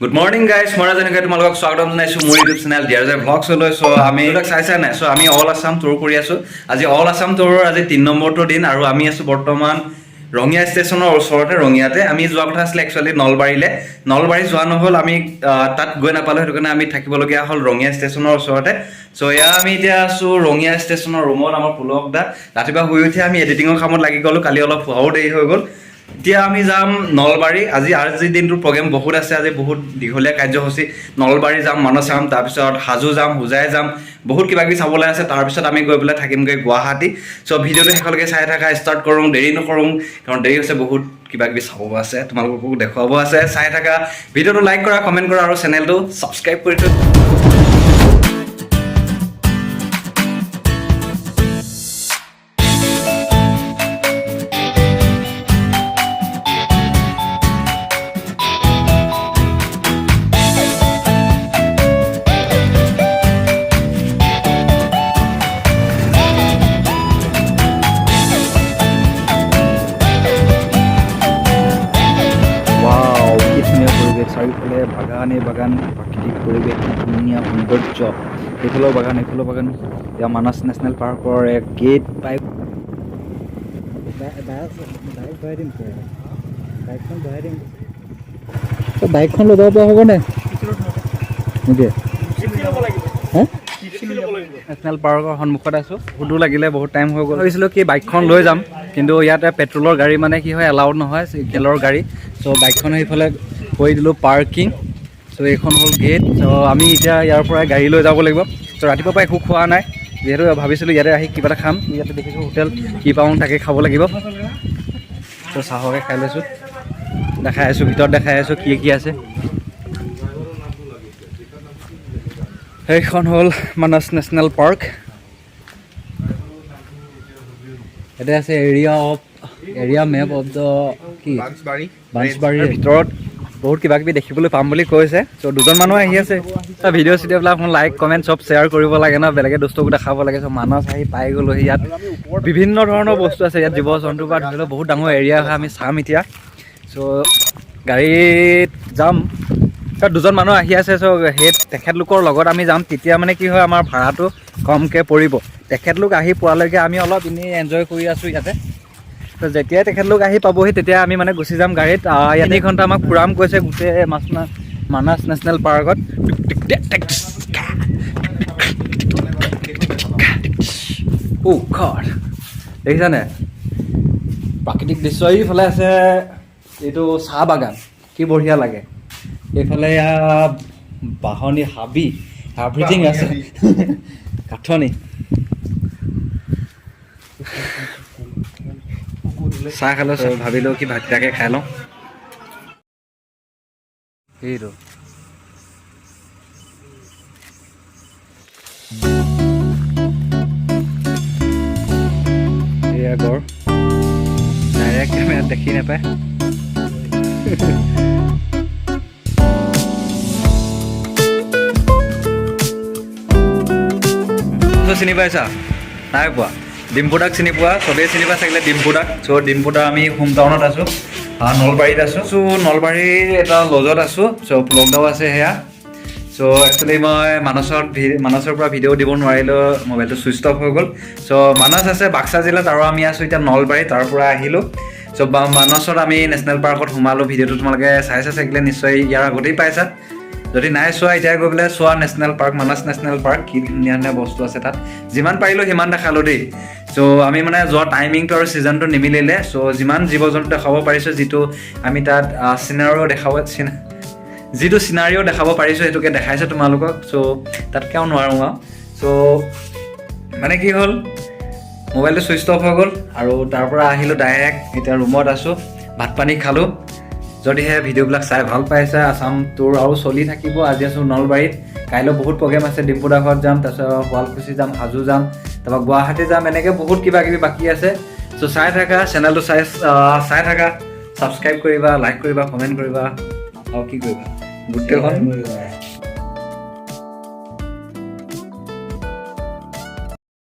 Good morning guys, মই যেনেকৈ তোমালোকক স্বাগতম জনাইছোঁ মোৰ ইউটিউব চেনেল ডিয়াৰ জে ভ্লগছলৈ। চ' আমি এইবিলাক চাইছা নাই? চ' আমি অল আছাম টুৰ কৰি আছোঁ। আজি অল আছাম টুৰৰ আজি 3 নম্বৰটো দিন আৰু আমি আছোঁ বৰ্তমান ৰঙিয়া ষ্টেচনৰ ওচৰতে, ৰঙিয়াতে। আমি যোৱা কথা আছিলে একচুৱেলি নলবাৰীলৈ। নলবাৰী যোৱা নহ'ল, আমি তাত গৈ নাপালোঁ, সেইটো কাৰণে আমি থাকিবলগীয়া হ'ল ৰঙিয়া ষ্টেচনৰ ওচৰতে। চ' এয়া আমি এতিয়া আছোঁ ৰঙিয়া ষ্টেচনৰ ৰুমত। আমাৰ পুলক দা, ৰাতিপুৱা শুই উঠি আমি এডিটিঙৰ কামত লাগি গ'লোঁ। কালি অলপ শোৱাও দেৰি হৈ গ'ল। এতিয়া আমি যাম নলবাৰী। আজিৰ দিনটোৰ প্ৰগ্ৰেম বহুত আছে, আজি বহুত দীঘলীয়া কাৰ্যসূচী। নলবাৰী যাম, মানস চাম, তাৰপিছত হাজো যাম, হোজাই যাম, বহুত কিবা কিবি চাবলৈ আছে। তাৰপিছত আমি গৈ পেলাই থাকিমগৈ গুৱাহাটী। চ' ভিডিঅ'টো শেষলৈকে চাই থাকা। ষ্টাৰ্ট কৰোঁ, দেৰি নকৰোঁ, কাৰণ দেৰি হৈছে, বহুত কিবা কিবি চাব আছে, তোমালোককো দেখুৱাব আছে। চাই থাকা ভিডিঅ'টো, লাইক কৰা, কমেণ্ট কৰা আৰু চেনেলটো ছাবস্ক্ৰাইব কৰি থৈ। ৱাও, কি ধুনীয়া পৰিৱেশ! চাৰিওফালে বাগানেই বাগান, প্ৰাকৃতিক পৰিৱেশ, কি ধুনীয়া সৌন্দৰ্য! সেইফালেও বাগান, এইফালেও বাগান। এতিয়া মানস নেশ্যনেল পাৰ্কৰ এক গেট পাই বাইক ভৰাই দিম, বাইকখন ভৰাই দিম। বাইকখন লৈ যাব পৰা হ'ব নে নিদিয়ে? হে, নেশ্যনেল পাৰ্কৰ সন্মুখত আছোঁ। বহুত দূৰ লাগিলে, বহুত টাইম হৈ গ'ল। ভাবিছিলোঁ কি বাইকখন লৈ যাম, কিন্তু ইয়াতে পেট্ৰলৰ গাড়ী মানে কি হয়, এলাউড নহয় তেলৰ গাড়ী। চ' বাইকখন সেইফালে কৰি দিলোঁ পাৰ্কিং। চ' এইখন হ'ল গেট। চ' আমি এতিয়া ইয়াৰ পৰাই গাড়ী লৈ যাব লাগিব। চ' ৰাতিপুৱাৰ পৰা একো খোৱা নাই, যিহেতু ভাবিছিলোঁ ইয়াতে আহি কিবা এটা খাম। ইয়াতে দেখিছোঁ হোটেল, কি পাওঁ তাকে খাব লাগিব। চ' চাহকে খাই লৈছোঁ। দেখাই আছোঁ, ভিতৰত দেখাই আছোঁ কি কি আছে। সেইখন হ'ল মানস নেশ্যনেল পাৰ্ক। ইয়াতে আছে area map of the কি বাঞ্চবাৰীৰ ভিতৰত বহুত কিবা কিবি দেখিবলৈ পাম বুলি কৈছে। চ' দুজন মানুহ আহি আছে। ভিডিঅ' চিডিঅ'বিলাক লাইক, কমেণ্ট চব শ্বেয়াৰ কৰিব লাগে ন, বেলেগে দোস্তকো দেখাব লাগে। চ' মানস আহি পাই গ'লোহি। ইয়াত বিভিন্ন ধৰণৰ বস্তু আছে। ইয়াত জীৱ জন্তুৰ পৰা ধৰি লওক বহুত ডাঙৰ এৰিয়া হয়। আমি চাম এতিয়া। চ' গাড়ীত যাম। তাত দুজন মানুহ আহি আছে। চ' সেই তেখেতলোকৰ লগত আমি যাম, তেতিয়া মানে কি হয়, আমাৰ ভাড়াটো কমকৈ পৰিব। তেখেতলোক আহি পোৱালৈকে আমি অলপ এনেই এনজয় কৰি আছোঁ ইয়াতে। তো যেতিয়াই তেখেতলোক আহি পাবহি, তেতিয়া আমি মানে গুচি যাম গাড়ীত। ইয়াত 3 ঘণ্টা আমাক ফুৰাম কৈছে গোটেই মানাছ নেশ্যনেল পাৰ্কত। অ' গড, দেখিছানে প্ৰাকৃতিক দৃশ্য? এইফালে আছে এইটো চাহ বাগান, কি বঢ়িয়া লাগে। এইফালে ইয়াত বাঁহনি, হাবি, এভৰিথিং আছে, কাঠনি। চাহ খালোঁ, ভাবিলোঁ কি ভাতকেইটাকে খাই লওঁ। সেইটো এয়া গড়, ডাইৰেক্ট কেমেৰাত দেখি নাপায়। চিনি পাইছা নাই পোৱা? ডিম্পুদাক চিনি পোৱা? চবেই চিনি পোৱা চাগিলে ডিম্পুদাক। চ' ডিম্পুদা, আমি হোম টাউনত আছোঁ, নলবাৰীত আছোঁ। চ' নলবাৰীৰ এটা লজত আছোঁ। চ' লকডাউন আছে সেয়া। চ' একচুৱেলি মই মানসৰ পৰা ভিডিঅ' দিব নোৱাৰিলোঁ, মোবাইলটো ছুইচ অফ হৈ গ'ল। চ' মানস আছে বাক্সা জিলাত আৰু আমি আছোঁ এতিয়া নলবাৰী, তাৰ পৰা আহিলোঁ। চ' মানসত আমি নেশ্যনেল পাৰ্কত সোমালোঁ। ভিডিঅ'টো তোমালোকে চাইছা চাগিলে নিশ্চয়, ইয়াৰ আগতেই পাইছা। যদি নাই চোৱা, এতিয়া গৈ পেলাই চোৱা নেশ্যনেল পাৰ্ক, মানস নেশ্যনেল পাৰ্ক। কি ধুনীয়া ধুনীয়া বস্তু আছে তাত! যিমান পাৰিলোঁ সিমান দেখালোঁ দেই। চ' আমি মানে যোৱা টাইমিংটো আৰু ছিজনটো নিমিলিলে। চ' যিমান জীৱ জন্তু দেখাব পাৰিছোঁ, যিটো আমি তাত চিনাৰিও দেখাব যিটো চিনাৰিও দেখাব পাৰিছোঁ, সেইটোকে দেখাইছোঁ তোমালোকক। চ' তাতকৈ আৰু নোৱাৰোঁ আৰু। চ' মানে কি হ'ল, মোবাইলটো ছুইচ অফ হৈ গ'ল আৰু তাৰ পৰা আহিলোঁ ডাইৰেক্ট, এতিয়া ৰুমত আছোঁ, ভাত পানী খালোঁ। যদিহে ভিডিঅ'বিলাক চাই ভাল পাইছে, আছাম টুৰ আৰু চলি থাকিব। আজি আছোঁ নলবাৰীত, কাইলৈ বহুত প্ৰগ্ৰেম আছে। ডিম্পুদা ঘৰত যাম, তাৰপিছত শুৱালকুছি যাম, হাজো যাম, তাৰপৰা গুৱাহাটী যাম, এনেকৈ বহুত কিবা কিবি বাকী আছে। চ' চাই থাকা চেনেলটো, চাই চাই থাকা, ছাবস্ক্ৰাইব কৰিবা, লাইক কৰিবা, কমেণ্ট কৰিবা আৰু কি কৰিবা, গোটেইখন